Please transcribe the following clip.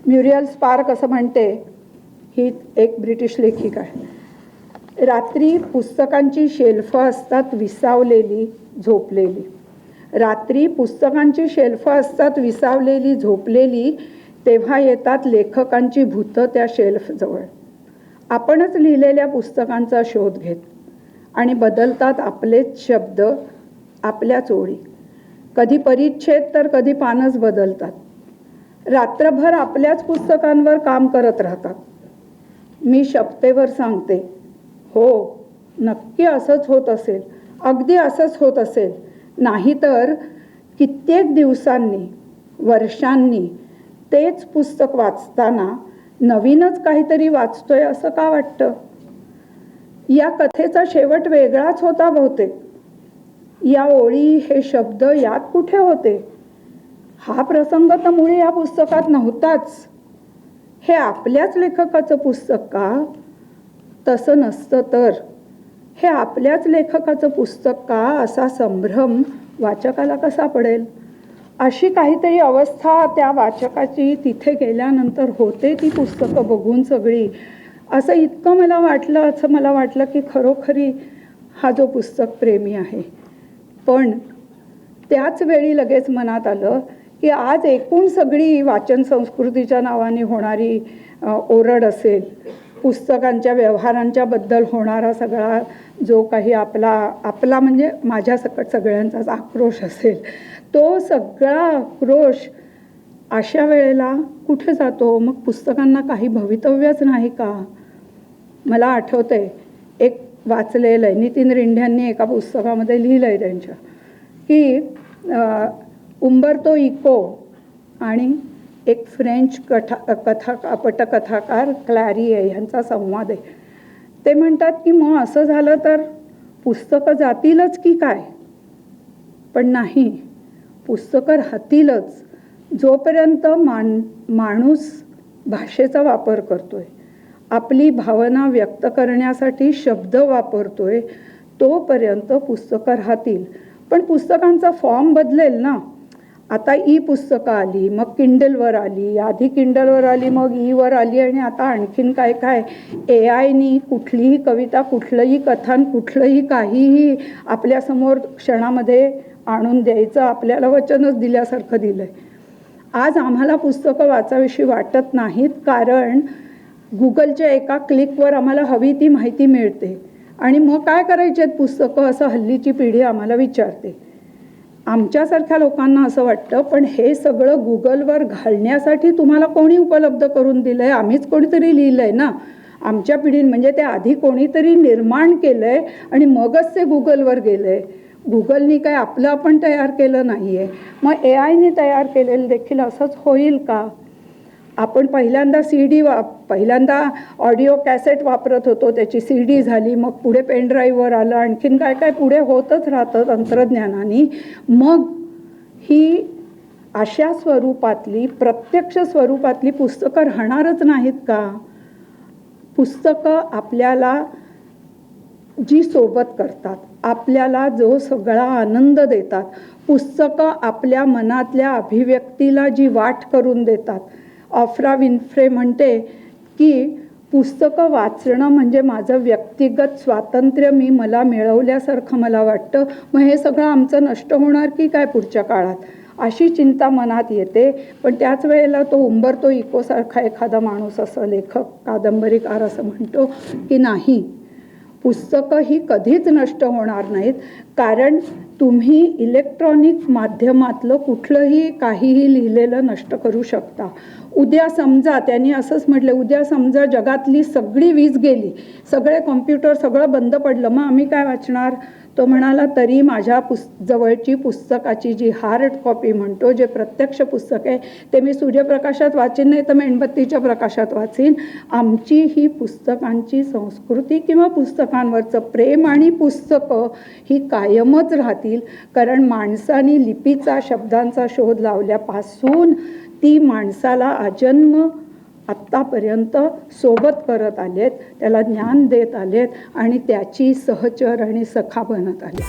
Mural spark असं म्हणते, ही एक ब्रिटिश लेखिका आहे, रात्री पुस्तकांची शेल्फ असतात विसावलेली झोपलेली. रात्री पुस्तकांची शेल्फ असतात विसावलेली झोपलेली, तेव्हा येतात लेखकांची भूतं त्या शेल्फजवळ, आपणच लिहिलेल्या पुस्तकांचा शोध घेत आणि बदलतात आपलेच शब्द, आपल्याच ओळी. कधी परिच्छेद तर कधी पानच बदलतात. रात्रभर आपल्याच पुस्तकांवर काम करत राहतात. मी शपथेवर सांगते, हो, नक्की असंच होत असेल, अगदी असंच होत असेल. नाहीतर कित्येक दिवसांनी, वर्षांनी तेच पुस्तक वाचताना नवीनच काहीतरी वाचतोय असं का वाटतं? या कथेचा शेवट वेगळाच होता बहुतेक. या ओळी, हे शब्द यात कुठे होते? हा प्रसंग तर मुळी या पुस्तकात नव्हताच. हे आपल्याच लेखकाचं पुस्तक का? तसं नसतं तर हे आपल्याच लेखकाचं पुस्तक का असा संभ्रम वाचकाला कसा पडेल? अशी काहीतरी अवस्था त्या वाचकाची तिथे गेल्यानंतर होते ती पुस्तकं बघून सगळी. असं इतकं मला वाटलं, असं मला वाटलं की खरोखरी हा जो पुस्तक प्रेमी आहे. पण त्याच वेळी लगेच मनात आलं की आज एकूण सगळी वाचन संस्कृतीच्या नावाने होणारी ओरड असेल, पुस्तकांच्या व्यवहारांच्याबद्दल होणारा सगळा जो काही आपला आपला म्हणजे माझ्या सकट सगळ्यांचाच आक्रोश असेल, तो सगळा आक्रोश अशा वेळेला कुठे जातो? मग पुस्तकांना काही भवितव्यच नाही का? मला आठवतं आहे, एक वाचलेलं आहे, नितीन रिंढ्यांनी एका पुस्तकामध्ये लिहिलं आहे त्यांच्या की उंबर्तो इको आणि एक फ्रेंच कथा कथा पटकथाकार क्लॅरी आहे ह्यांचा संवाद आहे. ते म्हणतात की मग असं झालं तर पुस्तकं जातीलच की काय? पण नाही, पुस्तकं राहतीलच. जोपर्यंत माणूस भाषेचा वापर करतो आहे, आपली भावना व्यक्त करण्यासाठी शब्द वापरतो आहे, तोपर्यंत पुस्तकं राहतील. पण पुस्तकांचा फॉर्म बदलेल ना. आता ई पुस्तकं आली, मग किंडलवर आली, आधी किंडलवर आली, मग ईवर आली आणि आता आणखीन काय काय. एआयनी कुठलीही कविता, कुठलंही कथान, कुठलंही काहीही आपल्यासमोर क्षणामध्ये आणून द्यायचं आपल्याला वचनच दिल्यासारखं दिलं आहे. आज आम्हाला पुस्तकं वाचावीशी वाटत नाहीत, कारण गुगलच्या एका क्लिकवर आम्हाला हवी ती माहिती मिळते. आणि मग काय करायची आहेत पुस्तकं, असं हल्लीची पिढी आम्हाला विचारते. आमच्यासारख्या लोकांना असं वाटतं, पण हे सगळं गुगलवर घालण्यासाठी तुम्हाला कोणी उपलब्ध करून दिलं आहे? आम्हीच कोणीतरी लिहिलं आहे ना आमच्या पिढीने. म्हणजे ते आधी कोणीतरी निर्माण केलं आहे आणि मगच ते गुगलवर गेलं आहे. गुगलनी काय आपलं आपण तयार केलं नाही आहे. मग एआयने तयार केलेलं देखील असंच होईल का? आपण पहिल्यांदा सी डी पहिल्यांदा ऑडिओ कॅसेट वापरत होतो, त्याची सी डी झाली, मग पुढे पेनड्राईव्हवर आलं, आणखीन काय काय पुढे होतच राहतं तंत्रज्ञानाने. मग ही अशा स्वरूपातली, प्रत्यक्ष स्वरूपातली पुस्तकं राहणारच नाहीत का? पुस्तकं आपल्याला जी सोबत करतात, आपल्याला जो सगळा आनंद देतात, पुस्तकं आपल्या मनातल्या अभिव्यक्तीला जी वाट करून देतात. ऑफ्रा विन्फ्रे म्हणते की पुस्तकं वाचणं म्हणजे माझं व्यक्तिगत स्वातंत्र्य मी मला मिळवल्यासारखं मला वाटतं. मग हे सगळं आमचं नष्ट होणार की काय पुढच्या काळात, अशी चिंता मनात येते. पण त्याच वेळेला तो उंबर्तो इकोसारखा एखादा माणूस, असं लेखक, कादंबरीकार असं म्हणतो की नाही, पुस्तकं ही कधीच नष्ट होणार नाहीत, कारण तुम्ही इलेक्ट्रॉनिक माध्यमातलं कुठलंही काहीही लिहिलेलं नष्ट करू शकता. उद्या समजा, त्यांनी असंच म्हटलं, उद्या समजा जगातली सगळी वीज गेली, सगळे कॉम्प्युटर सगळं बंद पडलं, मग आम्ही काय वाचणार? तो म्हणाला, तरी माझ्या जवळची पुस्तकाची जी हार्ड कॉपी म्हणतो, जे प्रत्यक्ष पुस्तक आहे, ते मी सूर्यप्रकाशात वाचीन, नाही तर मेणबत्तीच्या प्रकाशात वाचीन. आमची ही पुस्तकांची संस्कृती किंवा पुस्तकांवरचं प्रेम आणि पुस्तकं ही कायमच राहतील, कारण माणसाने लिपीचा, शब्दांचा शोध लावल्यापासून ती माणसाला आजन्म आत्तापर्यंत सोबत करत आलेत, त्याला ज्ञान देत आलेत आणि त्याची सहचर आणि सखा बनत आले.